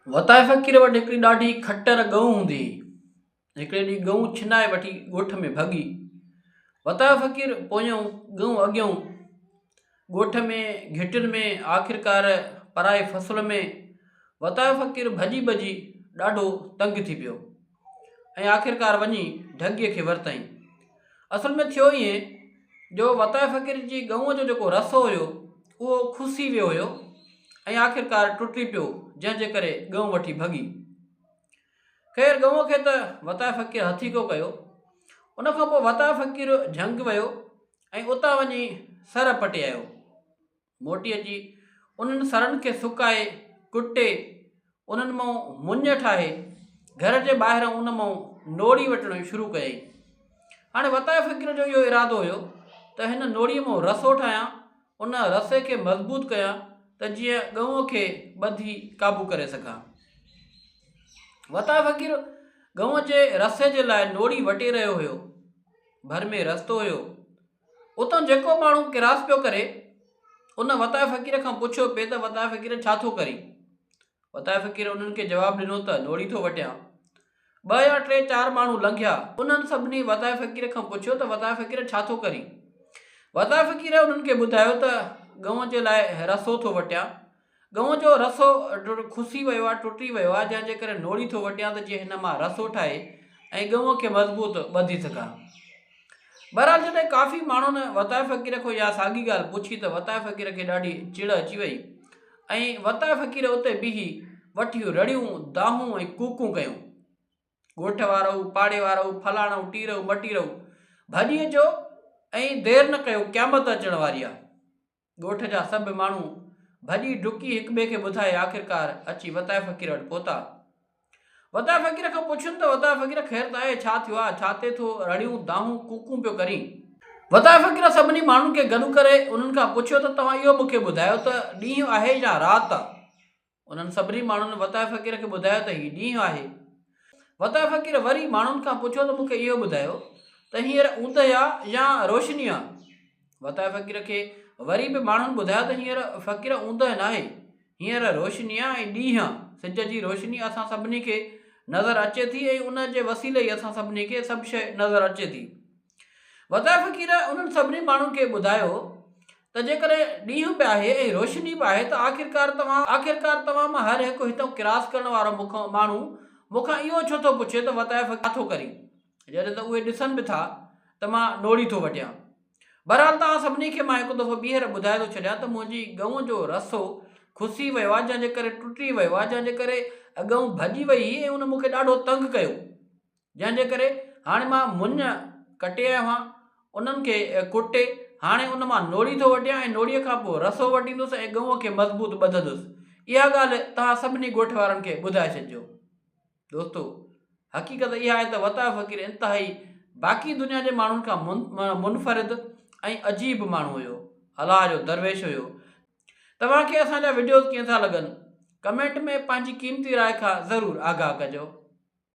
وتائي فقير وٽ هڪڙي ڏاڍي کٽر ڳئون هوندي هئي. هڪڙي ڏينهن ڳئون ڇنائي وٺي ڳوٺ ۾ ڀڳي. وتايو فقير پويون، ڳئون اڳيون. ڳوٺ ۾، گهٽين ۾، آخرڪار پرائي فصل ۾ وتايو فقير ڀڄي ڀڄي ڏاڍو تنگ ٿي پيو ۽ آخرڪار وڃي ڍڳيء کي ورتائين. اصل ۾ ٿيو ائين جو وتائي فقير جي ڳئونء جو جيڪو رسو هيو اهو کسي ويو هيو ۽ آخرڪار ٽٽي پيو جنهن جي ڪري ڳئون وٺي ڀڳي. خير ڳئونء کي ته وتائي فقير هٿيڪو ڪيو. ان کان پوء وتائي فقير جهنگ ويو ۽ اتان وڃي سر پٽي آيو. موٽي اچي انهن سرن کي سڪائي، ڪٽي، انهن مان مڃ ٺاهي، گهر جي ٻاهران ان مان نوڙي وٽڻ شروع ڪيائين. هاڻي وتائي فقير جو اهو ارادو هيو ته هن نوڙيء مان رسو ٺاهيان، ان رسي کي مضبوط ڪيان ته جيئن ڳئونء کي ٻڌي قابو ڪري سگهان. وتائي فقير ڳئونء جي رسي جي لاء نوڙي وٽي رهيو هيو. ڀر ۾ رستو هيو. اتان جيڪو ماڻهو ڪراس پيو ڪري، ان وتائي فقير کان پڇيو پئي ته وتائي فقير ڇا ٿو ڪرين؟ وتائي فقير انهن کي جواب ڏنو ته نوڙي ٿو وٽيان. ٻه يا ٽي چار ماڻهو لنگهيا، انهن سڀني وتائي فقير کان پڇيو ته وتائي فقير ڇا ٿو ڪرين؟ وتائي فقير انهن کي ٻڌايو ته ڳئون جي لاء رسو ٿو وٽيان. ڳئون جو رسو کسي ويو آهي، ٽٽي ويو آهي، جنهن جي ڪري نوڙي ٿو وٽيان ته جيئن هن مان رسو ٺاهي ۽ ڳئون کي مضبوط ٻڌي سگهان. بهرحال جڏهن ڪافي ماڻهن وتائي فقير کان اها ساڳي ڳالهه پڇي ته وتائي فقير کي ڏاڍي چڙ اچي وئي ۽ وتائي فقير اتي بيهي وٺيون رڙيون، دانهون ۽ ڪوڪون ڪيون. ڳوٺ وارؤ، پاڙي وارؤ، فلاڻؤ، ٽيرؤ، مٽيرؤ، ڀڄي اچو ۽ دير نه ڪيو قيامت اچڻ واري آهي. ڳوٺ جا سڀ ماڻهو ڀڄي ڊڪي هڪ ٻئي کي ٻڌائي آخرڪار اچي وتائي فقير وٽ پهتا. وتائي فقير کان پڇين ته وتائي فقير خير ته آهي ڇا ٿيو آ ڇا تي ٿو رڙيون دانهون ڪوڪون پيو ڪرين. وتائي فقير سڀني ماڻهن کي گڏ ڪري انهن کان پڇيو ته توهان اهو مون کي ٻڌايو ته ڏينهن آهي يا رات آ؟ انهن سڀني ماڻهن وتائي فقير کي ٻڌايو ته هي ڏينهن آهي. وتائي فقير وري ماڻهن کان پڇيو ته مون کي اهو ٻڌايو ته هينئر اوندهه آ يا روشني آ؟ وتائي فقير کي وري به ماڻهن ٻڌايو ته هينئر فقير اوندهه ناهي، هينئر روشني آ ۽ ڏينهن آ. سج جي روشني اسان سڀني کي نظر اچي ٿي ۽ ان جي وسيلي ئي اسان سڀني کي سڀ شيء نظر اچي ٿي. وتائي فقير انهن سڀني ماڻهن کي ٻڌايو ته جيڪڏهن ڏينهن به آهي ۽ روشني به آهي ته آخرڪار توهان آخرڪار توهان مان هر هڪ هتئون ڪراس ڪرڻ وارو مون کان ماڻهو مون کان اهو ڇو ٿو پڇي ته وتائي فقير ڇا ٿو ڪرين جڏهن ته اهي ڏسن به ٿا ته مان نوڙي ٿو وٽيان. بهرحال توهان سڀني کي مان هڪ دفعو ٻيهر ٻڌائي ٿو ڇڏيان ته منهنجي ڳئون جو رسو کسي ويو آهي جنهن جي ڪري ٽٽي ويو آهي جنهن جي ڪري ڳئون ڀڄي وئي هئي ۽ ان مون کي ڏاڍو تنگ ڪيو. جنهن جي ڪري هاڻي مان مڃ ڪٽي آيو آهيان، انهن کي ڪٽي هاڻي ان مان نوڙي ٿو وٽيان ۽ نوڙيء کان پوء رسو وٽيندس ۽ ڳئونء کي مضبوط ٻڌندس. اها ڳالهه توهان سڀني ڳوٺ وارن کي ٻڌائي ڇڏجو. دوستو! حقيقت اها آهي ته وتايو فقير انتهائي باقي دنيا جي ماڻهن کان منفرد ۽ عجيب ماڻهو هيو. الله جو درويش هيو. توهان کي اسان جا وڊيوز ڪيئن ٿا لڳن؟ ڪمينٽ ۾ پنهنجي قيمتي راء کان ضرور آگاهه ڪجو.